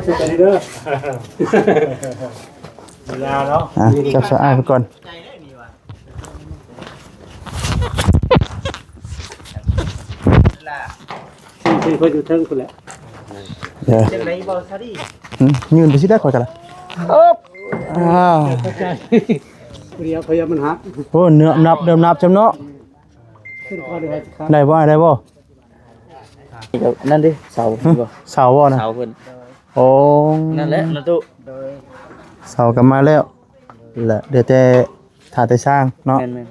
ເດີ ເວລາເນາະ ອ່ະ ຈັບສະອາດໄປກ່ອນ ເພິ່ນຢູ່ເທິງພຸ້ນແຫຼະ ເດີ ຈັ່ງໃດບໍ່ສາລີ ຫືມ ຢືນໄປຊິໄດ້ ຂ້ອຍກໍລະ ອຶບ ອ້າວ ດຽວຂ້ອຍຢ້ານມັນຫັກ ໂອ້ ເໜືອບໜັບ ເໜືອບໜັບຈຳເນາະ ຂຶ້ນກ່ອນເດີ ໄດ້ບໍ່ ໄດ້ບໍ່? ນັ້ນເດ້ ເສົາ ເສົາບໍ່ນະ? ເສົາເພິ່ນ ໂອ້ ນັ້ນແຫຼະນະຕຸ ເສົາກໍມາແລ້ວ ແລະ ເຫຼືອແຕ່ ຖ້າແຕ່ຊ່າງເນາະ ແມ່ນ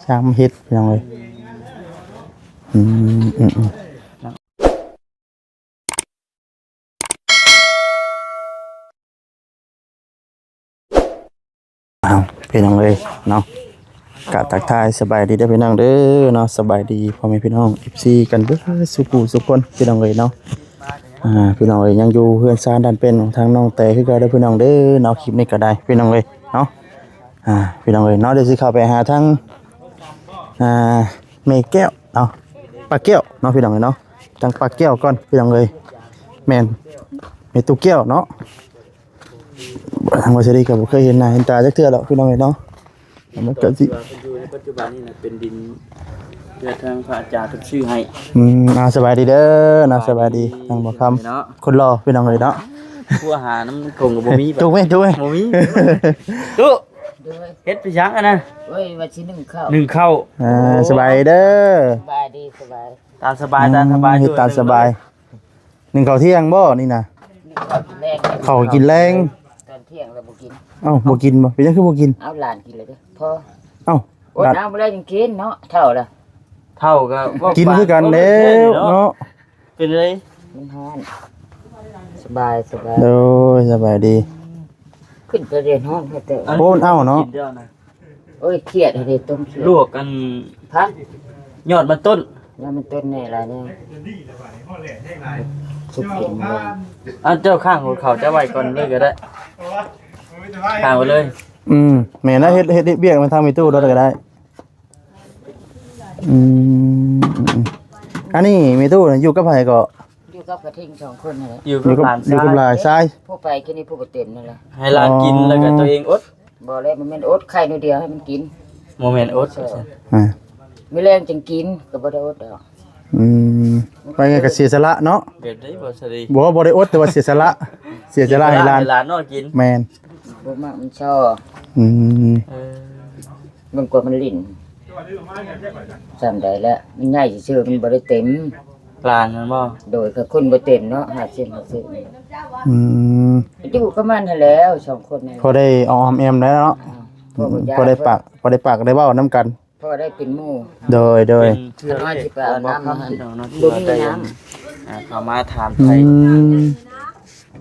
ໆ ຊ່າງມາເຮັດ ພີ່ນ້ອງເອີຍ ອືມ ອືມ ອືມ. ອ້າວ ພີ່ນ້ອງເອີຍເນາະ ກະທັກທາຍສະບາຍດີເດີພີ່ນ້ອງເດີເນາະ ສະບາຍດີພໍ່ແມ່ພີ່ນ້ອງ ເອັຟຊີ ກັນເບິດສູ່ຜູ້ສູ່ຄົນ ພີ່ນ້ອງເອີຍເນາະ ອ່າ ພີ່ນ້ອງເອີຍ ຍັງຢູ່ເຮືອນຊານດ້ານເປັນຂອງທາງນ້ອງແຕຄືເກົ່າເດີພີ່ນ້ອງເດີເນາະ ຄລິບນີ້ກໍໄດ້ພີ່ນ້ອງເອີຍເນາະ ອ່າ ພີ່ນ້ອງເອີຍເນາະ ດຽວຊິເຂົ້າໄປຫາທາງ ອ່າ ແມ່ແກ້ວເນາະ ປ້າແກ້ວເນາະ ພີ່ນ້ອງເອີຍເນາະ ທາງປ້າແກ້ວກ່ອນ ພີ່ນ້ອງເອີຍ ແມ່ນ ແມ່ຕູ້ແກ້ວເນາະ. ທາງວ່າຊິໄດ້ກໍບໍ່ເຄີຍເຫັນໜ້າເຫັນຕາຈັກເທື່ອດອກພີ່ນ້ອງເອີຍເນາະ ມັນກໍຊິ ທີ່ວ່າເພິ່ນຢູ່ໃນປັດຈຸບັນນີ້ນະ ເປັນດິນເພື່ອທາງພະອາຈານເພິ່ນຊື້ໃຫ້ ອືມ ອ່າ ສະບາຍດີເດີເນາະ ສະບາຍດີ ສະບາຍດີ ທາງບ່າວຄຳ ເນາະ ຄົນຫຼໍ່ພີ່ນ້ອງເອີຍເນາະ ຜູ້ຫານຳກົງກໍບໍ່ມີ ຕຸແມ່ ຕຸແມ່ ບໍ່ມີ ຕຸ ໂດຍ ເຮັດໄປຫຍັງອັນນັ້ນ ໂອ້ຍ ວ່າຊິໜຶ້ງເຂົ້າ ໜຶ້ງເຂົ້າ ອ່າ ໂອ້ ສະບາຍດີເດີ ສະບາຍດີ ສະບາຍ ຕາມສະບາຍ ອືມ ຕາມສະບາຍ ເຮັດຕາມສະບາຍ ໜຶ້ງເຂົ້າທ່ຽງບໍ່ນີ້ນະ? ໜຶ້ງເຂົ້າກິນແລງ ເຂົ້າກິນແລງ ຕອນທ່ຽງແລ້ວບໍ່ກິນ ເອົ້າ ບໍ່ກິນບໍ່? ເປັນຫຍັງຄືບໍ່ກິນ? ເອົາ ຫຼານກິນແລ້ວເດ້ ພໍ ເອົ້າ ອົດເອົາ ມື້ແລງຈຶ່ງກິນເນາະ ເຖົ້າລະ ເຖົ້າກໍ ກິນຄືກັນແລ້ວເນາະ ເປັນໄດ? ມັນຮ້ອນ ສະບາຍ ສະບາຍ ໂດຍ ສະບາຍດີ ຂຶ້ນໄປເດນຮ້ອນແທ້ໆ ໂອ້ ມັນເອົ້າເນາະ ກິນແລ້ວນະ ໂອ້ຍ ຄຽດເດ້ ຕົ້ນຄຽດ ລວກອັນ ພັກ ຍອດມັນຕົ້ນ ຍອດມັນຕົ້ນແດ່ຫຼາຍແດ່ ສຸກກິນເລີຍ ອັນເຈົ້າຂ້າງຫົວເຂົ້າເຈົ້າໄວ້ກ່ອນເລີຍກໍໄດ້ ຂ້າງໄວ້ເລີຍ ອືມ ແມ່ນລະ ເຮັດ ເຮັດວຽກນຳທາງແມ່ຕູ້ໂລດກໍໄດ້ ອືມ ອັນນີ້ແມ່ຕູ້ຢູ່ກັບໃຜກໍ? ຢູ່ກັບກະທິງສອງຄົນຫັ້ນແຫຼະ ຢູ່ກັບ ຢູ່ກັບຫຼານຊາຍ ຢູ່ກັບຫຼານຊາຍ ຜູ້ໄປຄືນີ້ຜູ້ບໍ່ເຕັມນັ້ນແຫຼະ ໃຫ້ຫຼານກິນ ອໍ ແລ້ວກໍຕົວເອງອົດ ບໍ່ແລ້ວ ມັນແມ່ນອົດໄຂ່ໜ້ອຍດຽວໃຫ້ມັນກິນ ບໍ່ແມ່ນອົດ ອ່າ ມື້ແລງຈຶ່ງກິນ ກໍບໍ່ໄດ້ອົດດອກ ອືມ ໄປໄງກໍເສຍສະຫຼະເນາະ ແບບໃດບໍ່ສະດີ ບໍ່ ບໍ່ໄດ້ອົດ ແຕ່ວ່າເສຍສະຫຼະ ເສຍສະຫຼະໃຫ້ຫຼານ ໃຫ້ຫຼານນ້ອຍກິນ ແມ່ນ ບໍ່ມັກມັນຊໍ ອືມ ເອີ ມັນກວ່າມັນຫຼິ້ນ ສ່ຳໃດແລ້ວ ມັນໃຫຍ່ຊື່ໆ ມັນບໍ່ໄດ້ເຕັມ ຫຼານນັ້ນບໍ່? ໂດຍ ກໍຄົນບໍ່ເຕັມເນາະ ຫ້າສິບ ຫ້າສິບ ອືມ ຢູ່ກັບມັນຫັ້ນແລ້ວ ສອງຄົນນີ້ ພໍໄດ້ອ້ອມແອ້ມໄດ້ເນາະ ອ່າ ພໍໄດ້ປາກ ພໍໄດ້ປາກໄດ້ເວົ້ານຳກັນ ພໍໄດ້ເປັນໝູ່ ໂດຍ ໂດຍ ເປັນເພື່ອນ ຊິໄປເອົານ້ຳມາໃຫ້ ບໍ່ມີນ້ຳ ອ່າ ເຂົ້າມາຖາມໄຖ່ ອືມ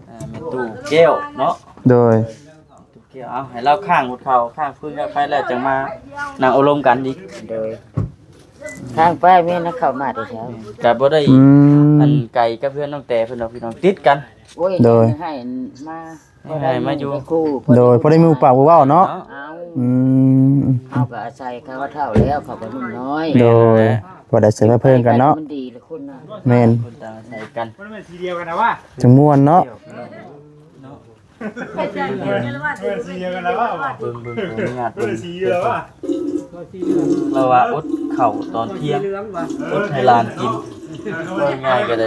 ອ່າ ແມ່ຕູ້ແກ້ວເນາະ ໂດຍ ຕູ້ແກ້ວ ເອົາ ໃຫ້ລາວຄ້າງຫົວເຂົ້າ ຄ້າງຟືນກັນໄປແລ້ວ ຈັ່ງມານັ່ງໂອ້ລົມກັນອີກ ໂດຍ ທາງໄປແມ່ນເຂົ້າມາແຕ່ເຊົ້າ ກໍບໍ່ໄດ້ ອືມ ອັນໄກກັບເຮືອນນ້ອງແຕເພິ່ນດອກ ພີ່ນ້ອງ ຕິດກັນ ໂອ້ຍ ໂດຍ ໃຫ້ມາ ໃຫ້ມາຢູ່ ໂດຍ ພໍໄດ້ມີປາກເວົ້າເນາະ ເອົາ ອືມ ເຮົາກໍອາໄສເຂົາເຖົ້າແລ້ວ ເຂົາກໍໜຸ່ມນ້ອຍ ໂດຍ ພໍໄດ້ເສີມເພີ່ມກັນເນາະ ມັນດີລະຄົນນະ ແມ່ນ ຄົນຕ່າງອາໄສກັນ ຈັ່ງມ່ວນເນາະ ເນາະ ເບິ່ງ ເບິ່ງ ຂໍອະນຸຍາດເບິ່ງ ລາວວ່າອົດເຂົ້າຕອນທ່ຽງ ອົດໃຫ້ຫຼານກິນ ເວົ້າງ່າຍກໍໄດ້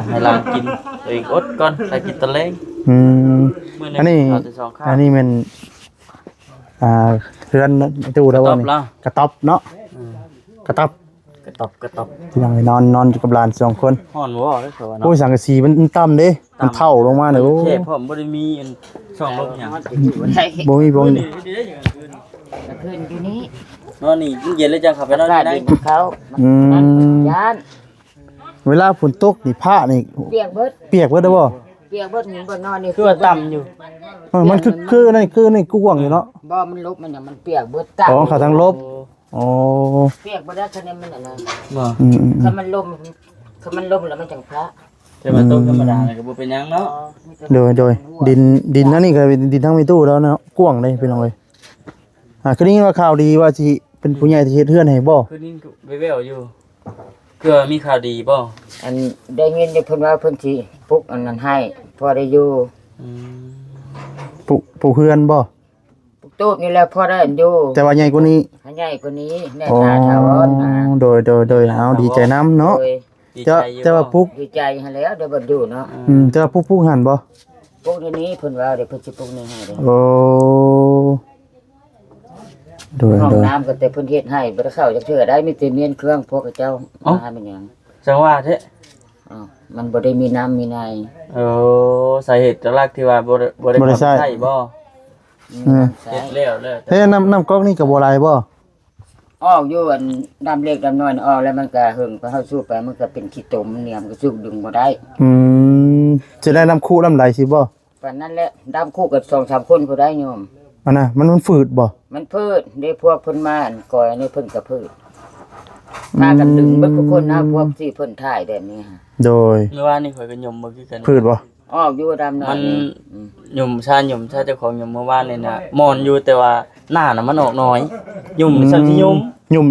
ໃຫ້ຫຼານກິນ ຕົວເອງອົດກ່ອນ ຖ້າກິນຕອນແລງ ອືມ ມື້ໜຶ່ງ ອັນນີ້ ເຂົ້າແຕ່ສອງຄາບ ອັນນີ້ແມ່ນ ອ່າ ເຮືອນຕູ້ລາວ ກະຕັອບ ນີ້ ລາວ ກະຕັອບເນາະ ອືມ ກະຕັອບ ກະຕັອບ ກະຕັອບ ພີ່ນ້ອງເອີຍ ນອນ ນອນຢູ່ກັບຫຼານສອງຄົນ ຮ້ອນບໍ່ ເອີ ໂອ້ຍ ສັງກະສີມັນຕ່ຳເດ້ ມັນເຖົ້າລົງມາເນາະ ໂອ້ ແຄບພ້ອມ ບໍ່ໄດ້ມີອັນຊ່ອງລົມຫຍັງ ບໍ່ມີ ບໍ່ມີ ກາງຄືນຢູ່ນີ້ ນອນນີ້ເຢັນແລ້ວຈັ່ງເຂົ້າໄປນອນຢູ່ໃນ ອາກາດເຢັນເຂົ້າ ອືມ ຢ້ານ ເວລາຝົນຕົກນີ້ ຜ້ານີ້ ປຽກເບິດ ປຽກເບິດເດ້ບໍ່? ປຽກເບິດ ນີ້ບໍ່ນອນນີ້ ຄືວ່າຕ່ຳຢູ່ ເອີ ມັນຄື ຄືໃນ ຄືໃນກວ້າງຢູ່ເນາະ ບໍ່ ມັນຫຼົບ ມັນຫຍັງ ມັນປຽກເບິດ ຕ່ຳ ອໍ ເຂົ້າທາງຫຼົບ ໂອ້ ປຽກບໍ່ໄດ້ ຄັນມັນອັນນັ້ນ ບໍ່ ອືມໆໆ ຄັນມັນລົມ ຄັນມັນລົມແລ້ວມັນຈັ່ງພະ ແຕ່ວ່າຕົກທຳມະດາ ອືມ ກໍບໍ່ເປັນຫຍັງເນາະ ໂດຍ ໂດຍ ດິນ ດິນອັນນີ້ກໍເປັນດິນທາງແມ່ຕູ້ລາວເນາະ ກວ້າງເດ້ພີ່ນ້ອງເອີຍ ອ່າ ຄືໄດ້ຍິນວ່າຂ່າວດີວ່າຊິເປັນຜູ້ໃຫຍ່ທີ່ເຮັດເຮືອນໃຫ້ບໍ່? ຄືໄດ້ຍິນແວ່ວໆຢູ່ ເພື່ອມີຂ່າວດີບໍ່? ອັນ ໄດ້ຍິນຢູ່ເພິ່ນວ່າເພິ່ນຊິປຸກອັນນັ້ນໃຫ້ ພໍໄດ້ຢູ່. ອືມ ປຸກ ປຸກເຮືອນບໍ່? ປູບນີ້ແຫຼະ ພໍໄດ້ຢູ່ ແຕ່ວ່າໃຫຍ່ກວ່ານີ້ ໃຫ້ໃຫຍ່ກວ່ານີ້ ແນ່ ອໍ ຖາຖາວອນນະ. ໂດຍ ໂດຍ ໂດຍ ເອົາ ດີໃຈນຳເນາະ. ໂດຍ ດີໃຈຢູ່ ແຕ່ວ່າ ບໍ່? ປຸກ ດີໃຈຫັ້ນແຫຼະ ໄດ້ບ່ອນຢູ່ເນາະ. ອືມ ແຕ່ວ່າປຸກ ປຸກຫັ້ນບໍ່? ປຸກໃນນີ້ ເພິ່ນວ່າເດ້ ເພິ່ນຊິປຸກໃນໃຫ້ເດ້. ໂອ້ ໂດຍ ຫ້ອງ ໂດຍ ນ້ຳກໍແຕ່ເພິ່ນເຮັດໃຫ້ ບໍ່ໄດ້ເຂົ້າຈັກເທື່ອໄດ້ ມີແຕ່ມ້ຽນເຄື່ອງພວກເຂົາເຈົ້າ ເອົ້າ ມາໃຫ້ແມ່ນຫຍັງ? ຈັ່ງວ່າແທ້. ອ້າວ ມັນບໍ່ໄດ້ມີນ້ຳມີໃນ. ໂອ້ ສາເຫດຫຼັກໆ ທີ່ວ່າບໍ່ໄດ້ ບໍ່ໄດ້ ບໍ່ໄດ້ໃຊ້ ໃຊ້ບໍ່? ອືມ ອືມ ເຮັດແລ້ວ ແລ້ວແຕ່ ເຮັດ ນ້ຳ ນ້ຳກອກນີ້ກໍບໍ່ໄຫຼບໍ່? ອອກຢູ່ ອັນ ດຳເລັກດຳນ້ອຍອອກແລ້ວ ມັນກໍເຫິງ ພໍເຮົາສູບໄປ ມັນກໍເປັນຂີ້ຕົມ ມັນໜຽມ ກໍສູບດຶງບໍ່ໄດ້. ອືມ ຊິໄດ້ນ້ຳຄຸນ້ຳໃດຊິບໍ່? ປານນັ້ນແຫຼະ ດຳຄຸກໍສອງສາມຄົນຜູ້ໃດໂຍມ. ອັນນະ ມັນ ມັນຝືດບໍ່? ມັນຝືດເດ້ ພວກເພິ່ນມາ ອັນ ກ່ອຍອັນນີ້ ເພິ່ນກໍຝືດ ອືມ ພາກັນດຶງເບິດທຸກຄົນນະ ພວກທີ່ເພິ່ນຖ່າຍແບບນີ້. ໂດຍ ເມື່ອວານນີ້ຂ້ອຍກໍຍົມເບິ່ງຄືກັນ ຝືດບໍ່? ອອກຢູ່ດຳໜ້ອຍ ມັນ ນີ້ ອືມ ຍົມຊາ ຍົມຊາ ເຈົ້າຂອງຍົມເມື່ອວານນີ້ນະ ມ່ອນຢູ່ ແຕ່ວ່ານ້ຳນະມັນອອກໜ້ອຍ ຍົມ ອືມ ຊ່ຳຊິຍົມ ຍົມ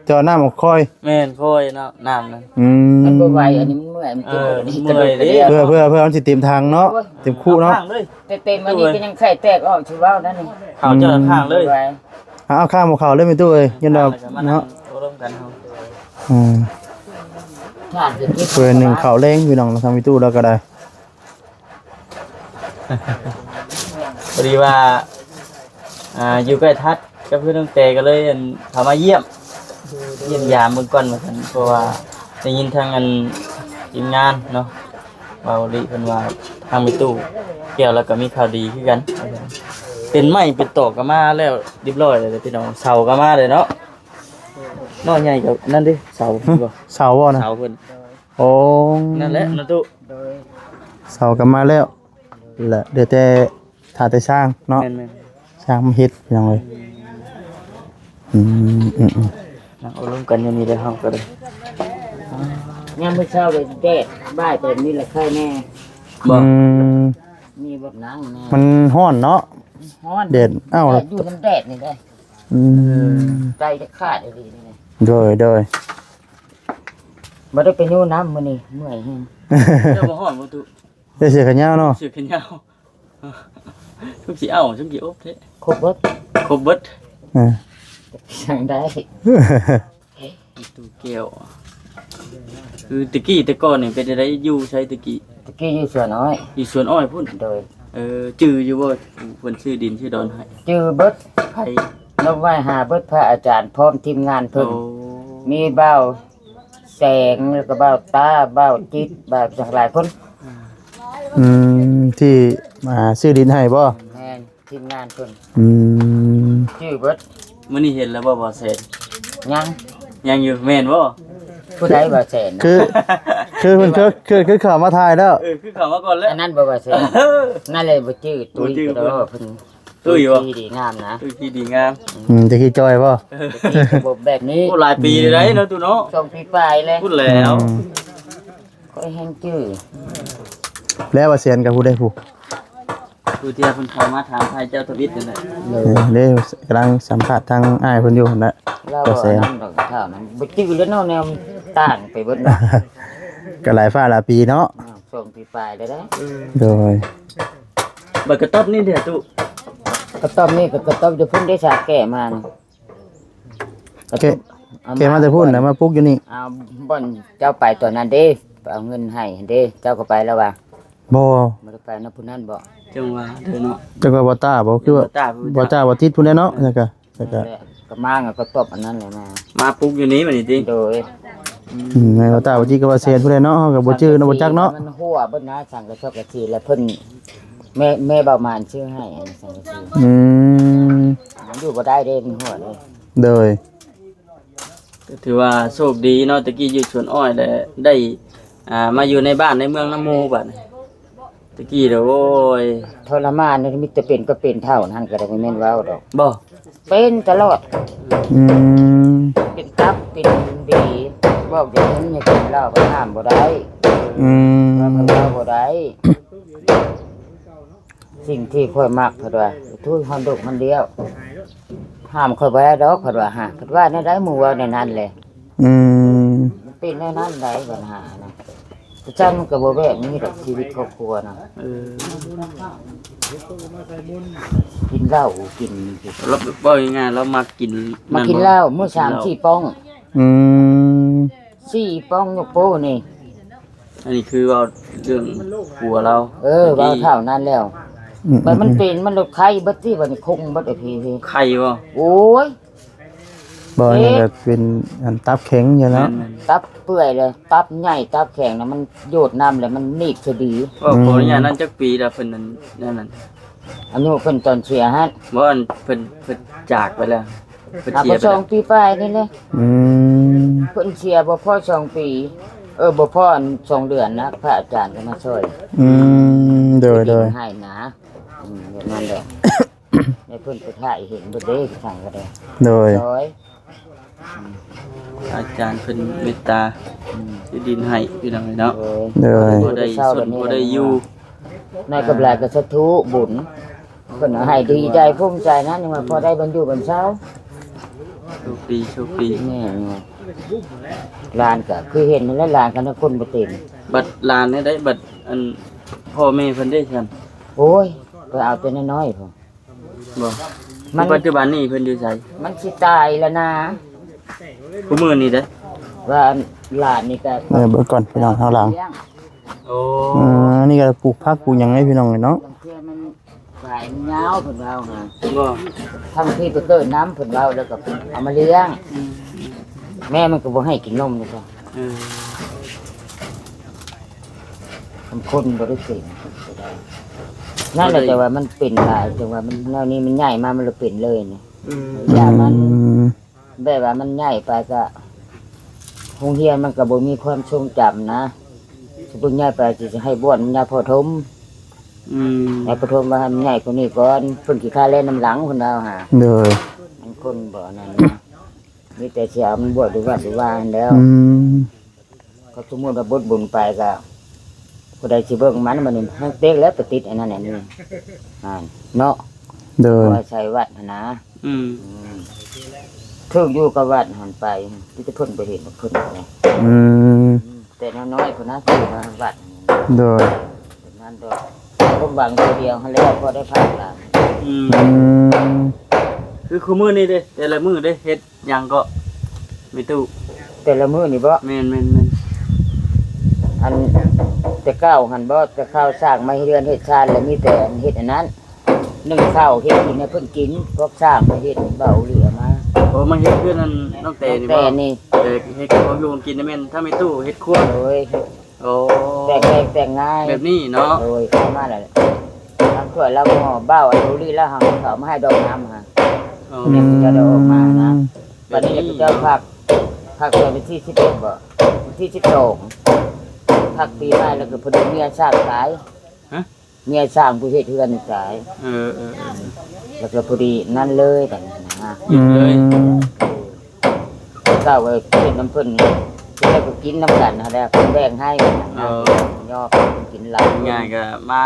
ແຕ່ວ່ານ້ຳອອກຄ່ອຍ. ແມ່ນ ຄ່ອຍເນາະ ນ້ຳນັ້ນ ອືມ ມັນບໍ່ໄຫວ ອັນນີ້ມັນເມື່ອຍ ມັນ ເອີ ເຈັບ ມັນເມື່ອຍເດ້ ເພື່ອ ເພື່ອ ເພື່ອມັນຊິເຕັມຖັງເນາະ. ໂອ້ຍ ເຕັມຄຸເນາະ ເອົາຂ້າງເລີຍ ເຕັມໆ ອັນນີ້ກໍຍັງໄຂ່ແຕກອອກ ຊິເວົ້ານັ້ນນີ້ ເຂົ້າເຈົ້າ ອືມ ຂ້າງເລີຍ. ເອົາ ເອົາຂ້າງບໍ່ເຂົ້າເລີຍແມ່ຕູ້ເອີຍ ຢ້ານດອກເນາະ. ໂອ້ ລົມກັນເຮົາ ອືມ ເພື່ອໜຶ່ງເຂົ້າແລງ ພີ່ນ້ອງ ທາງແມ່ຕູ້ລາວກໍໄດ້. ພໍດີວ່າ ອ່າ ຢູ່ໃກ້ທັດກັບເພື່ອນນ້ອງແຕ ກໍເລີຍ ອັນ ເຂົ້າມາຢ້ຽມ ຢ້ຽມຢາມເບິ່ງກ່ອນວ່າຊັ້ນ ເພາະວ່າໄດ້ຍິນທາງ ອັນ ທີມງານເນາະ ເວົ້າລີເພິ່ນວ່າທາງແມ່ຕູ້ແກ້ວລາວກໍມີຂ່າວດີຄືກັນ ເປັນໄມ້ເປັນຕອກກໍມາແລ້ວ ຮຽບຮ້ອຍແລ້ວພີ່ນ້ອງ ເສົາກໍມາແລ້ວເນາະ. ນ້ອຍໃຫຍ່ກໍນັ້ນເດ້ ເສົາ ຮະ ບໍ່? ເສົາບໍ່ນະ? ເສົາເພິ່ນ ໂອ້ ນັ້ນແຫຼະນະຕຸ ໂດຍ ເສົາກໍມາແລ້ວ ແລະ ເຫຼືອແຕ່ ຖ້າແຕ່ຊ່າງເນາະ ແມ່ນໆ ຊ່າງມາເຮັດ ພີ່ນ້ອງເອີຍ. ອືມ ອືມ ອືມ ນັ່ງໂອ້ລົມກັນຢູ່ນີ້ເດີ ເຮົາກໍໄດ້ ຍາມມື້ເຊົ້າແດດ ບ່າຍໄປນີ້ລະໄຄແນ່ ບໍ່? ອືມ ມີບົດນັ່ງແນ່ ມັນຮ້ອນເນາະ ຮ້ອນ ແດດ ອ້າວ ແດດຢູ່ນຳແດດນີ້ເດ້. ອືມ ໃຈຈະຂາດອີ່ຫຼີນີ້ ໂດຍ ໂດຍ ບໍ່ໄດ້ໄປຢູ່ນຳມື້ນີ້ ເມື່ອຍແຮງ. ເຈົ້າບໍ່ຮ້ອນບໍ່ຕຸ? ເຈົ້າເສື້ອແຂນຍາວເນາະ ເສື້ອແຂນຍາວ ຊຸມຊິເອົາ ຊຸມຊິອົບແທ້ ຄົບເບິດ ຄົບເບິດ ເອີ ຈັ່ງໃດ ຕູ້ແກ້ວ ຄືແຕ່ກີ້ແຕ່ກ່ອນນີ້ເປັນຈັ່ງໃດ ຢູ່ໃສແຕ່ກີ້? ແຕ່ກີ້ຢູ່ສວນອ້ອຍ ຢູ່ສວນອ້ອຍພຸ້ນ ໂດຍ ເອີ ຈື່ຢູ່ບໍ່ ເພິ່ນຊື້ດິນຊື້ດອນໃຫ້? ຈື່ເບິດ ໃຜ? ຍົກໄຫວ້ຫາເບິດ ພະອາຈານພ້ອມທີມງານເພິ່ນ ໂອ້ ມີບ່າວແສງ ແລ້ວກໍບ່າວຕາ ບ່າວຈິດ ບ່າວຫຍັງຫຼາຍຄົນ ອືມ ທີ່ມາຊື້ດິນໃຫ້ບໍ່? ແມ່ນ ທີມງານເພິ່ນ ອືມ ຈື່ເບິດ. ມື້ນີ້ເຫັນແລ້ວບໍ່ ບ່າວແສນ? ຍັງ ຍັງຢູ່ ແມ່ນບໍ່? ຜູ້ໃດບ່າວແສນນະ? ຄື ຄືເພິ່ນ ຄື ຄື ຄືເຂົ້າມາຖ່າຍແລ້ວ ເອີ ຄືເຂົ້າມາກ່ອນແລ້ວ ອັນນັ້ນບໍ່ ບ່າວແສນ? ເອີ ນັ້ນແຫຼະບໍ່ຈື່ ຕຸ້ຍ ບໍ່ຈື່ ກໍເພິ່ນ ຕຸ້ຍບໍ່? ຕຸ້ຍທີ່ດີງາມນະ ຕຸ້ຍທີ່ດີງາມ ອືມ ແຕ່ກີ້ຈ່ອຍບໍ່? ແຕ່ກີ້ກໍບໍ່ແບບນີ້ ໂອ້ ຫຼາຍປີແລ້ວເນາະ ຕູ້ເນາະ ສອງປີປາຍແລ້ວ ພຸ້ນແລ້ວ ອືມ ຂ້ອຍແຮ່ງຈື່ ແລ້ວວ່າແສນກັບຜູ້ໃດຜູ້? ຜູ້ທີ່ເພິ່ນເຂົ້າມາຖາມໄຖ່ເຈົ້າທະວິດນັ້ນແຫຼະ ເອີ ເດ້ ກຳລັງສຳພາດທາງອ້າຍເພິ່ນຢູ່ຫັ້ນແຫຼະ ລາວ ວ່າແສນ ອັນນັ້ນດອກ ຖ້າມັນບໍ່ຈື່ແລ້ວເນາະ ແນວມັນຕ່າງໄປເບິດເນາະ ກໍຫຼາຍຟ້າຫຼາຍປີເນາະ ອືມ ສອງປີປາຍແລ້ວເດ້ ໂດຍ. ບັດກະຕ໊ອບນີ້ເດຕຸ? ກະຕ໊ອບນີ້ກໍກະຕ໊ອບຢູ່ພຸ້ນເດ ສາແກ້ມານີ້ ແກ້ ເອົາມາ ແກ້ມາແຕ່ພຸ້ນ ແລ້ວມາປຸກຢູ່ນີ້ ເອົາບ່ອນເຈົ້າໄປຕອນນັ້ນເດ້ ໄປເອົາເງິນໃຫ້ຫັ້ນເດ້ ເຈົ້າກໍໄປແລ້ວວ່າ? ບໍ່ ບໍ່ໄດ້ໄປນຳຜູ້ນັ້ນບໍ? ຈັ່ງວ່າເດີເນາະ ຈັກວ່າບໍ່ຕ້າບໍ ຄືວ່າບໍ່ຕ້າ ບໍ່ຕ້າບໍ່ຕິດພຸ້ນແຫຼະເນາະ ແລ້ວກໍ ແລ້ວກໍ ແລ້ວກໍມາກໍຕອບອັນນັ້ນແຫຼະມາ ມາປຸກຢູ່ນີ້ບັດນີ້ຕິ? ໂດຍ ອືມ ແມ່ນວ່າຕາວ່າຈິກກໍວ່າແສນຜູ້ໃດເນາະ ເຮົາກໍບໍ່ຈື່ເນາະ ບໍ່ຈັກເນາະ ມັນຮົ່ວເບິດນະ ສັງກະສອບກະສີ ແລ້ວເພິ່ນ ແມ່ ແມ່ບ່າວມານຊື້ໃຫ້ ອັນສັງກະສີ ອືມ ມັນຢູ່ບໍ່ໄດ້ເດ້ ມັນຮົ່ວເດ້ ໂດຍ ກໍຖືວ່າໂຊກດີເນາະ ແຕ່ກີ້ຢູ່ສວນອ້ອຍ ແລ້ວໄດ້ ອ່າ ມາຢູ່ໃນບ້ານໃນເມືອງນຳໝູ່ບັດນີ້ ແຕ່ກີ້ເດີ ໂອ້ຍ ທໍລະມານ ມີແຕ່ເປັນກໍເປັນເທົ່ານັ້ນ ກໍໄດ້ ບໍ່ແມ່ນເວົ້າດອກ ບໍ່ ເປັນຕະຫຼອດ ອືມ ເປັນຕັບ ເປັນບີ ບອກຢ່າກິນ ຢ່າກິນເຫຼົ້າ ກໍຫ້າມບໍ່ໄດ້ ອືມ ເວົ້າບໍ່ໄດ້ ສິ່ງທີ່ຂ້ອຍມັກ ເພິ່ນວ່າ ທຸຍຮອນດຸກຮອນດຽວ ຫ້າມຂ້ອຍບໍ່ໄດ້ດອກ ເພິ່ນວ່າ ຫາ ເພິ່ນວ່າແນວໃດ ໝູ່ເວົ້າແນວນັ້ນແຫຼະ ອືມ ປັນແນວນັ້ນໃດ ບັນຫານະ. ແຕ່ຊັ້ນມັນກໍບໍ່ແບບນີ້ດອກ ຊີວິດຄອບຄົວນະ. ເອີ ກິນເຫຼົ້າກິນ ລາວ ເວົ້າງ່າຍໆ ລາວມັກກິນ ມັກກິນເຫຼົ້າ ມື້ສາມສີ່ປ່ອງ. ອືມ ສີ່ປ່ອງຍົກໂປ້ນີ້. ອັນນີ້ຄືເວົ້າເລື່ອງຜົວລາວ. ເອີ ເວົ້າເທົ່ານັ້ນແລ້ວ. ອືມ ບັດມັນເປັນ ມັນລົດໄຂ້ເບິດຕິ ບັດນີ້ຄົງເບິດ ເອີ ພີໆ ໄຂ້ບໍ່? ໂອ້ຍ ບໍ່ ເອີ ອັນນັ້ນກໍເປັນອັນຕັບແຂງຢູ່ແລ້ວ. ແມ່ນໆ ຕັບເປື່ອຍເລີຍ ຕັບໃຫຍ່ຕັບແຂງນະ ມັນໂຍດນ້ຳແລ້ວມັນໜີບສະດີ. ເວົ້າ ອືມ ຂໍອະນຸຍາດ ນັ້ນຈັກປີລະເພິ່ນນັ້ນ ນັ້ນ ອາຍຸເພິ່ນຕອນເສຍຫັ້ນ? ບໍ່ ອັນເພິ່ນ ເພິ່ນຈາກໄປແລ້ວ ເພິ່ນເສຍໄປແລ້ວ ສອງປີປາຍນີ້ແຫຼະ. ອືມ ເພິ່ນເສຍບໍ່ພໍສອງປີ ເອີ ບໍ່ພໍອັນສອງເດືອນນະ ພະອາຈານກໍມາຊ່ອຍ. ອືມ ໂດຍໆ ໃຫ້ນະ. ອືມ ແບບນັ້ນແຫຼະ ໃຫ້ເພິ່ນໄປຖ່າຍເຫັນເບິດເດ້ ທາງກໍໄດ້. ໂດຍ ໂດຍ ອືມ ອາຈານເພິ່ນເມດຕາ ອືມ ທີ່ດິນໃຫ້ ພີ່ນ້ອງເອີຍເນາະ. ໂດຍ ໂດຍ ພໍໄດ້ຊົນ ພໍໄດ້ຢູ່ ໜ້ອຍກັບຫຼາຍກໍສາທຸບຸນ ເພິ່ນໃຫ້ດີໃຈພູມໃຈນະ ຍັງວ່າພໍໄດ້ບ່ອນຢູ່ບ່ອນເຊົາ. ໂຊກດີ ໂຊກດີ. ແມ່ນ ຫຼານກໍຄືເຫັນນັ້ນແຫຼະ ຫຼານກໍນະຄົນບໍ່ເຕັມ. ບັດຫຼານນີ້ໄດ້ ບັດອັນພໍ່ແມ່ເພິ່ນເດ້ຊັ້ນ? ໂອ້ຍ ໄປເອົາແຕ່ນ້ອຍໆພຸ້ນ. ບໍ່ ມັນ ປັດຈຸບັນນີ້ເພິ່ນຢູ່ໃສ? ມັນຊິຕາຍແລ້ວນາ ຄູ່ມື້ນີ້ເດ້ ວ່າຫຼານນີ້ກໍ ເອີ ເບິ່ງກ່ອນພີ່ນ້ອງທາງຫຼັງ. ໂອ້ ອືມ ອັນນີ້ກໍປູກຜັກປູກຫຍັງໃຫ້ພີ່ນ້ອງເນາະ. ບາງເທື່ອມັນສາຍມັນຍາວເພິ່ນວ່າຫາ. ບໍ່ ທາງທີ່ໄປເກີດນຳເພິ່ນເວົ້າ ແລ້ວກໍເອົາມາລ້ຽງ. ອືມ ແມ່ມັນກໍບໍ່ໃຫ້ກິນນົມນີ້ກໍ. ເອີ ຄັນຄົນບໍ່ໄດ້ເປັນກໍໄດ້ ນັ້ນແຫຼະ ແຕ່ວ່າມັນເປັນຫຼາຍ ແຕ່ວ່າມັນແນວນີ້ມັນໃຫຍ່ມາ ມັນເລີຍເປັນເລີຍນີ້. ອືມ ຢ່າມັນ ອືມ ແບບວ່າມັນໃຫຍ່ໄປກະ ໂຮງຮຽນມັນກະບໍ່ມີຄວາມຊົງຈຳນະ. ສົມມຸດໃຫຍ່ໄປຊິໃຫ້ບວດມັນຍາພໍ່ຖົມ. ອືມ ໃຫ້ພໍ່ຖົມວ່າໃຫ້ມັນໃຫຍ່ກວ່ານີ້ກ່ອນ ເພິ່ນຂີ້ຄ້ານແລ່ນນຳຫຼັງ ເພິ່ນວ່າຫາ. ໂດຍ ມັນຄົນບໍ່ນັ້ນນະ ມີແຕ່ຊິເອົາມັນບວດຢູ່ວັດຢູ່ວາຫັ້ນແລ້ວ. ອືມ ກໍສົມມຸດວ່າບົດບຸນໄປກໍ ຜູ້ໃດຊິເບິ່ງມັນ ບັດນີ້ແຮ່ງເຕັກແລ້ວໄປຕິດອັນນັ້ນອັນນີ້ຫັ້ນເນາະ. ໂດຍ ວ່າໃສ່ວັດຫັ້ນນະ. ອືມ ອືມ ຖືກຢູ່ກັບວັດຫັ້ນໄປ ມີແຕ່ເພິ່ນບໍ່ເຫັນເພິ່ນ. ອືມ ແຕ່ນ້ອຍໆພຸ້ນນະ ທີ່ມາວັດ. ໂດຍ ນັ້ນດອກ ຄວາມຫວັງຕົວດຽວຫັ້ນແຫຼະ ພໍໄດ້ພາກຫຼານ. ອືມ ອືມ ຄືຄູ່ມື້ນີ້ເດ້ ແຕ່ລະມື້ເດ້ ເຮັດ ຫຍັງເກາະ ແມ່ຕູ້? ແຕ່ລະມື້ນີ້ບໍ? ແມ່ນໆໆ ອັນແຕ່ເກົ່າຫັ້ນບໍ? ແຕ່ເກົ່າສ້າງມາເຮືອນເຮັດຊານ ແລ້ວມີແຕ່ອັນເຮັດອັນນັ້ນ ໜຶ້ງເຂົ້າເຮັດກິນໃຫ້ເພິ່ນກິນ ພວກສ້າງມາເຮັດເບົາເຫຼືອມາ. ໂອ້ ມາເຮັດເຮືອນອັນນ້ອງແຕນີ້ບໍ? ແຕ່ນີ້ ເຮັດຂອງຢູ່ຂອງກິນນີ້ແມ່ນທາງແມ່ຕູ້ເຮັດຄົວ. ໂດຍ ໂອ້ ແຕ່ງແຕ່ງແຕ່ງງ່າຍແບບນີ້ເນາະ. ໂດຍ ເຂົ້າມາແລ້ວ ທັງຖ້ວຍລາວໝໍ້ ເບົາອັນໂອລິລາວເອົາເຂົ້າມາໃຫ້ດອກນ້ຳຫັ້ນ. ອໍ ແມ່ນເຈົ້າໄດ້ອອກມານະ. ອືມ ບັດນີ້ເຈົ້າພັກ ພັກເທື່ອວັນທີສິບເອັດບໍ? ວັນທີສິບສອງ ພັກປີໃໝ່ ແລ້ວກໍພໍດີເມຍສ້າງຕາຍ. ຮະ? ເມຍສ້າງຜູ້ເຮັດເຮືອນຕາຍ. ເອີໆໆ ແລ້ວກໍພໍດີນັ້ນເລີຍ ບັດນີ້ນະ. ອືມ ເລີຍ ເຈົ້າກໍເຮັດນຳເພິ່ນ ແລ້ວກໍກິນນຳກັນຫັ້ນແຫຼະ ເພິ່ນແບ່ງໃຫ້. ເອີ ຍອມກິນຫຼາຍ ງ່າຍກໍມາ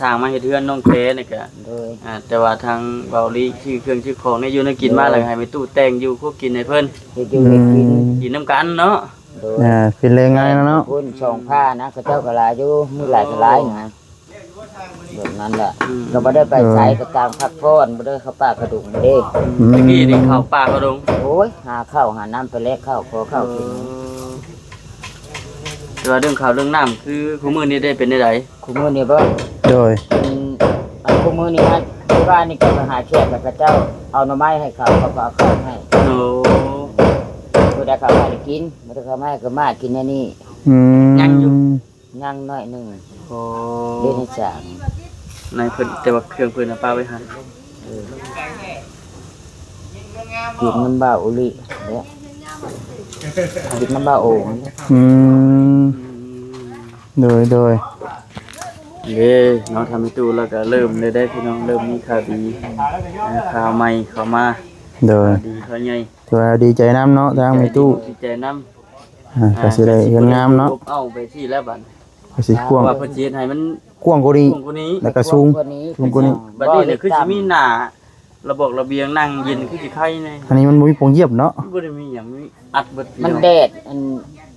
ສ້າງມາເຮັດເຮືອນນ້ອງແຕນີ້ກະ. ໂດຍ ອ່າ ແຕ່ວ່າທາງເບົາລີຊື້ເຄື່ອງຊື້ຂອງໃນຢູ່ໃນກິນມາ ໂດຍ ແລ້ວໃຫ້ແມ່ຕູ້ແຕ່ງຢູ່ຄົວກິນໃຫ້ເພິ່ນ ເຮັດຢູ່ເຮັດກິນ ອືມ ກິນນຳກັນເນາະ. ໂດຍ ອ່າ ເປັນແຮງງານເນາະ ຄົນສອງພານະ ເຂົາເຈົ້າກໍຫຼາຍຢູ່ ມື້ຫຼາຍກໍຫຼາຍນະ. ແບບນັ້ນແຫຼະ ອືມ ກໍບໍ່ໄດ້ໄປໃສ ເອີ ກໍຕ່າງພັກຜ່ອນ ບໍ່ໄດ້ເຂົ້າປ່າເຂົ້າດົງເດ້. ອືມ ຕະກີ້ນີ້ເຂົ້າປ່າເຂົ້າດົງ ໂອ້ຍ ຫາເຂົ້າຫານ້ຳ ໄປແລກເຂົ້າ ຂໍເຂົ້າກິນ. ເອີ ແຕ່ວ່າເລື່ອງເຂົ້າເລື່ອງນ້ຳ ຄືຄູ່ມື້ນີ້ໄດ້ເປັນແນວໃດ? ຄູ່ມື້ນີ້ບໍ? ໂດຍ ອັນ ອັນຄູ່ມື້ນີ້ຫັ້ນ ທີ່ບ້ານນີ້ກໍໄປຫາແຂກ ແລ້ວເຂົາເຈົ້າເອົາໜໍ່ໄມ້ໃຫ້ເຂົາ ເຂົາກໍເອົາເຂົ້າໃຫ້. ໂອ້ ບໍ່ໄດ້ເຂົ້າໃຫ້ກິນ ບໍ່ໄດ້ເຂົ້າໃຫ້ກໍມາກິນແນວນີ້. ອືມ ຍັງຢູ່ ຍັງໜ້ອຍໜຶ່ງ. ໂອ້ ເຮັດໃຫ້ສາງ ໃນເພິ່ນ ແຕ່ວ່າເຄື່ອງເພິ່ນເອົາປະໄວ້ຫັ້ນ. ເອີ ກິນນຳບ່າວໂອລິເດ້ ກິນນຳບ່າວໂອ. ອືມ ໂດຍ ໂດຍ ເດ້ເນາະ ທາງແມ່ຕູ້ລາວກໍເລີ່ມແລ້ວເດ້ພີ່ນ້ອງ ເລີ່ມມີຂ່າວດີ ອ່າ ຂ່າວໃໝ່ເຂົ້າມາ. ໂດຍ ຂ່າວດີຂ່າວໃຫຍ່ ຖືວ່າດີໃຈນຳເນາະ ທາງແມ່ຕູ້ ດີໃຈນຳ. ອ່າ ອ່າ ກໍຊິໄດ້ເຮືອນງາມເນາະ ເອົາໄປທີ່ແລ້ວບັດ ກໍຊິກວ້າງ ວ່າເພິ່ນຊິເຮັດໃຫ້ມັນກວ້າງກວ່ານີ້ ກວ້າງກວ່ານີ້ ແລ້ວກໍສູງ ກວ້າງກວ່ານີ້ ສູງກວ່ານີ້. ບັດນີ້ຄືຊິມີໜ້າລະບອກລະບຽງນັ່ງເຢັນ ຄືຊິໄຄແດ່. ອັນນີ້ມັນບໍ່ມີໂປ່ງຢຽບເນາະ ບໍ່ໄດ້ມີຫຍັງ ມີອັດເບິດ. ມັນແດດ ອັນ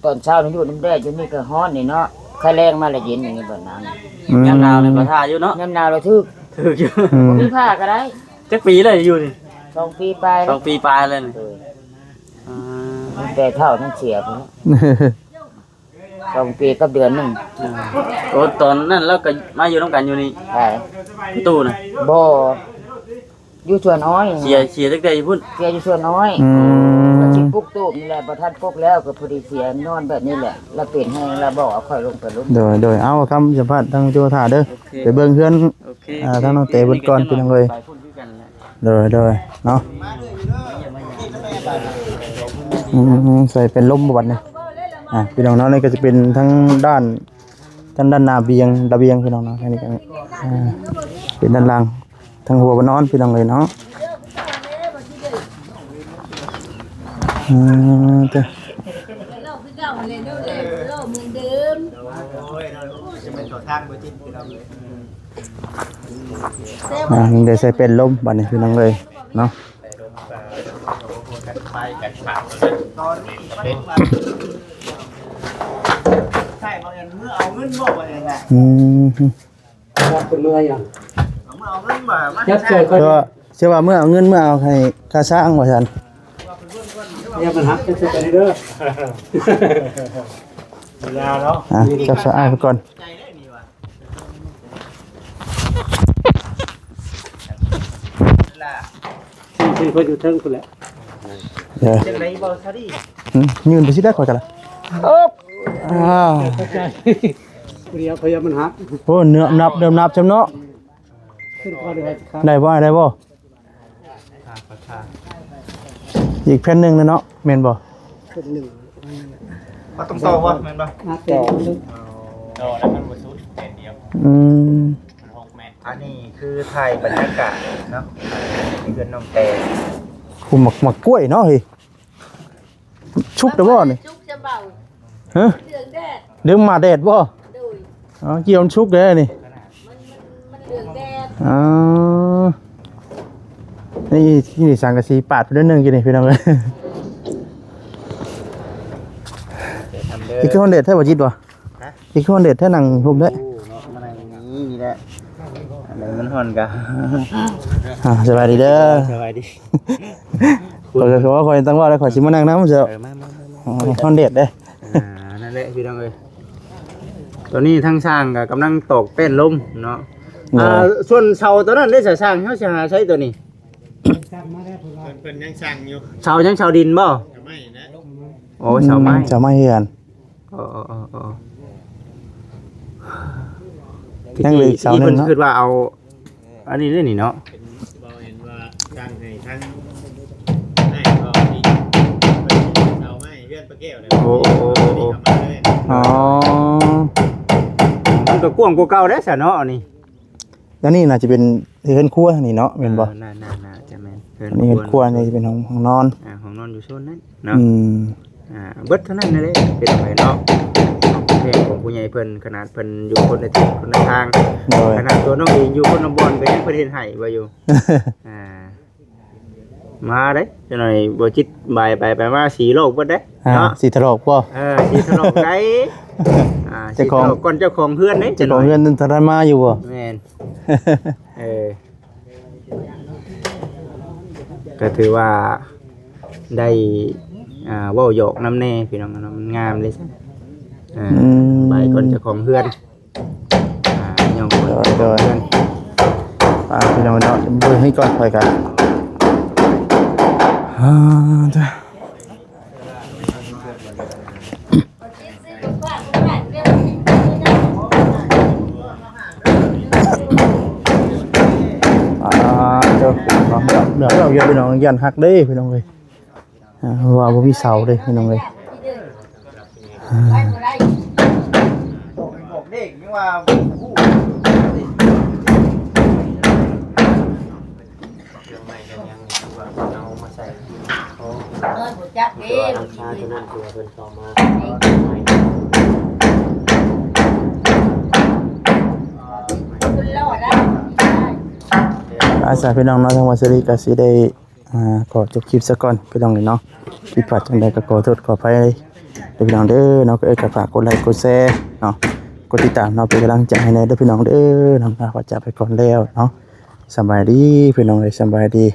ຕອນເຊົ້ານີ້ຢູ່ນຳແດດ ຢູ່ນີ້ກໍຮ້ອນນີ້ເນາະ ຄ່າແລງມາລະເຢັນນີ້ເນາະ ອືມ ຍາມໜາວນີ້ກໍຖ້າຢູ່ເນາະ ຍາມໜາວລະຖືກ ຖືກຢູ່ ອືມ ມີຜ້າກໍໄດ້ ຈັກປີແລ້ວຢູ່ນີ້? ສອງປີປາຍ ສອງປີປາຍແລ້ວນີ້ ໂດຍ ອ່າ ຕັ້ງແຕ່ເຖົ້ານັ້ນເສຍພຸ້ນ ສອງປີກັບເດືອນໜຶ່ງ ອ່າ ໂອ້ ຕອນນັ້ນລາວກໍມາຢູ່ນຳກັນຢູ່ນີ້ ໃຜ? ຕູ້ນະ ບໍ່ ຢູ່ສວນອ້ອຍ ເສຍ ເສຍຕັ້ງແຕ່ຢູ່ພຸ້ນ ເສຍຢູ່ສວນອ້ອຍ ອືມ ກໍຊິປຸກຕູບນີ້ແຫຼະ ບໍ່ທັນປຸກແລ້ວ ກໍພໍດີເສຍ ນອນແບບນີ້ແຫຼະ ລະເປັນແຮງ ລະບອກເອົາຂ້ອຍລົງໄປລຸມ ໂດຍ ໂດຍ ເອົາຄຳສຳພາດທາງໂຈທ່າເດີ ໂອເຄ ໄປເບິ່ງເຮືອນ ໂອເຄ ອ່າ ທາງນ້ອງເຕເພິ່ນກ່ອນ ໂອເຄ ພີ່ນ້ອງເອີຍ ໄປພຸ້ນຄືກັນແຫຼະ ໂດຍ ໂດຍ ເນາະ ອືມ ໃສ່ເປັນລົມບໍ່ບັດນີ້ ອ່າ ພີ່ນ້ອງເນາະ ນີ້ກໍຈະເປັນທາງດ້ານ ທາງດ້ານໜ້າບຽງ ລະບຽງ ພີ່ນ້ອງເນາະ ອັນນີ້ກໍ ອ່າ ເປັນດ້ານຫຼັງ ທາງຫົວບ່ອນນອນ ພີ່ນ້ອງເອີຍເນາະ ອ່າ ເດີ ອ່າ ຍັງໄດ້ໃສ່ເປັນລົມບັດນີ້ ພີ່ນ້ອງເອີຍເນາະ ຕອນນີ້ມັນວ່າ ໃຊ່ບໍ່ແມ່ນເມືອເອົາເງິນບໍ່ວ່າແມ່ນນະ ອືມ ເອົາເງິນມາ ເອົາເງິນມາ ຈັບໃສ່ ເພື່ອ ເຊື່ອວ່າເມື່ອເອົາເງິນ ເມື່ອເອົາໃຫ້ຄ່າສ້າງວ່າຊັ້ນ ຢ່າມັນຫັກ ຈັບໃສ່ໄປເດີ ເວລາເນາະ ອ່ະ ຈັບໃສ່ອ້າຍໄປກ່ອນ ເພິ່ນຢູ່ເທິງພຸ້ນແຫຼະ ເອີ ຈັ່ງໃດບໍ່ຊາດີ ຫືມ ຍື່ນໄປຊິໄດ້ຂ້ອຍກໍລະ ອຶບ ອ້າວ ດຽວຂ້ອຍຢ້ານມັນຫັກ ໂອ້ ເໜືອບໜັບ ເໜືອບໜັບຊຳເນາະ ຂຶ້ນຄອເດີ ໄດ້ບໍ່ ໄດ້ບໍ່ ອີກແຜ່ນໜຶ່ງເນາະ ແມ່ນບໍ່ ເສັ້ນໜຶ່ງ ມັນຕ້ອງຕໍ່ບໍ່ ແມ່ນບໍ່ ມາເຕັມ ຕໍ່ແລ້ວມັນບໍ່ສຸດແຜ່ນດຽວ ອືມ ມັນຫົກແມັດ ອັນນີ້ຄືຖ່າຍບັນຍາກາດເນາະ ເຮືອນນ້ອງແຕ ໂອ້ ໝາກ ໝາກກ້ວຍເນາະເຮີ້ຍ ສຸກແລ້ວບໍ່ນີ້ ສຸກຈະເບົາ ຮະ ເຫຼືອງແດດ ເຫຼືອງມາແດດບໍ່ ໂດຍ ອໍ ກ່ຽວມັນສຸກແລ້ວນີ້ ມັນ ມັນ ມັນເຫຼືອງແດດ ອໍ ນີ້ ນີ້ສັງກະສີປາດໄປໜ້ອຍໜຶ່ງຢູ່ນີ້ພີ່ນ້ອງເອີຍ ອີກຄືຮອນເດດແທ້ບໍ່ຈິດບໍ່ ຮະ ອີກຄືຮອນເດດແທ້ນັ່ງຮົ່ມແທ້ ໂອ້ ເນາະ ມານັ່ງນີ້ ນີ້ແຫຼະ ອັນນັ້ນມັນຮ້ອນກະ ອ່າ ສະບາຍດີເດີ ສະບາຍດີ ຂ້ອຍກໍວ່າຂ້ອຍຕັ້ງວ່າແລ້ວ ຂ້ອຍຊິມານັ່ງນຳເຈົ້າ ເອີ ມາ ມາ ມາ ມາ ອ່າ ຮອນເດດເດ້ ອ່າ ນັ້ນແຫຼະພີ່ນ້ອງເອີຍ ຕອນນີ້ທາງຊ່າງກໍກຳລັງຕອກແປ້ນລົມເນາະ ໂດຍ ອ່າ ສ່ວນເສົາຕົວນັ້ນເດ້ ຊ່າງເຮົາຊິຫາໃຊ້ຕົວນີ້ ເພິ່ນ ເພິ່ນຍັງສ້າງຢູ່ ເສົາຫຍັງ ເສົາດິນບໍ່ ເສົາໄມ້ນະ ໂອ້ ເສົາໄມ້ ອືມ ເສົາໄມ້ເຮືອນ ອໍ ອໍ ອໍ ອໍ ຍັງເຫຼືອອີກເສົາໜຶ່ງເນາະ ທີ່ເພິ່ນຄິດວ່າເອົາ ອັນນີ້ເດ້ນີ້ເນາະ ເວົ້າເຫັນວ່າສ້າງໃຫ້ທັງ ໃຫ້ກໍມີເສົາໄມ້ເຮືອນປາແກ້ວແຫຼະ ໂອ້ ໂອ້ ໂອ້ ອໍ ມັນກໍກວ້າງກວ່າເກົ່າເດ້ຊະເນາະ ອັນນີ້ ອັນນີ້ໜ້າຈະເປັນເຮືອນຄົວນີ້ເນາະ ແມ່ນບໍ່? ເອີ ໜ້າ ໜ້າ ໜ້າຈະແມ່ນເຮືອນ ອັນນີ້ເຮືອນຄົວ ນີ້ຈະເປັນຫ້ອງ ຫ້ອງນອນ ອ່າ ຫ້ອງນອນຢູ່ໂຊນນັ້ນເນາະ ອືມ ອ່າ ເບິດເທົ່ານັ້ນແຫຼະ ເປັນໄປເນາະ ແພງຂອງຜູ້ໃຫຍ່ເພິ່ນ ຂະໜາດເພິ່ນຢູ່ຄົນລະທິດຄົນລະທາງ ໂດຍ ຂະໜາດຕົວນ້ອງເອງຢູ່ຄົນລະບ່ອນກໍຍັງເພິ່ນເຮັດໃຫ້ວ່າຢູ່ ອ່າ ມາເດ້ ຈັກໜ້ອຍບໍ່ຈິດບາຍໄປໄປມາສີຫຼອກເບິດເດ້ ອ່າ ເນາະ ສີຖະຫຼອກບໍ່? ເອີ ສີຖະຫຼອກໄດ້ ອ່າ ເຈົ້າຂອງ ສີຖະຫຼອກກ່ອນເຈົ້າຂອງເຮືອນເດ້ ເຈົ້າຂອງເຮືອນນັ້ນທັນມາຢູ່ບໍ່? ແມ່ນ ເອີ ກໍຖືວ່າໄດ້ ອ່າ ເວົ້າຫຍອກນຳແດ່ພີ່ນ້ອງເນາະ ມັນງາມເດ້ ອ່າ ອືມ ບາຍກ່ອນເຈົ້າຂອງເຮືອນ ອ່າ ຍ່ອງ ໂດຍ ໂດຍ ເພື່ອນ ອ່າ ພີ່ນ້ອງເນາະ ເບິ່ງໃຫ້ກ່ອນ ຂ້ອຍກະ ອ່າ ເດີ ອ່າ ເດີ ເນາະ ເໜືອ ເໜືອ ເໜືອ ພີ່ນ້ອງ ຢ້ານຫັກເດ້ ພີ່ນ້ອງເອີຍ. ອ່າ ວ່າບໍ່ມີເສົາເດ້ພີ່ນ້ອງເອີຍ ອ່າ ບອກເດ້ ຍັງວ່າບໍ່ຮູ້ ເຄື່ອງໃໝ່ກໍຍັງວ່າເອົາມາໃສ່ ໂອ້ ບໍ່ຈັກເດ້ ຫຼັງຄາຕົວນັ້ນ ຕົວເພິ່ນເຂົ້າມາ ອາ ສາ ພີ່ນ້ອງເນາະ ທາງວາສະລີກະຊິໄດ້ ອ່າ ຂໍຈົບຄລິບຊະກ່ອນພີ່ນ້ອງເອີຍເນາະ ຜິດພາດຈັ່ງໃດກໍຂໍໂທດຂໍອະໄພ ເດີພີ່ນ້ອງເດີເນາະ ກໍເອີຍກໍຝາກກົດໄລກົດແຊເນາະ ກົດຕິດຕາມເນາະ ເປັນກຳລັງໃຈໃຫ້ແດ່ເດີພີ່ນ້ອງເດີເນາະ ລາພາຈາກໄປກ່ອນແລ້ວເນາະ ສະບາຍດີພີ່ນ້ອງເອີຍ ສະບາຍດີ.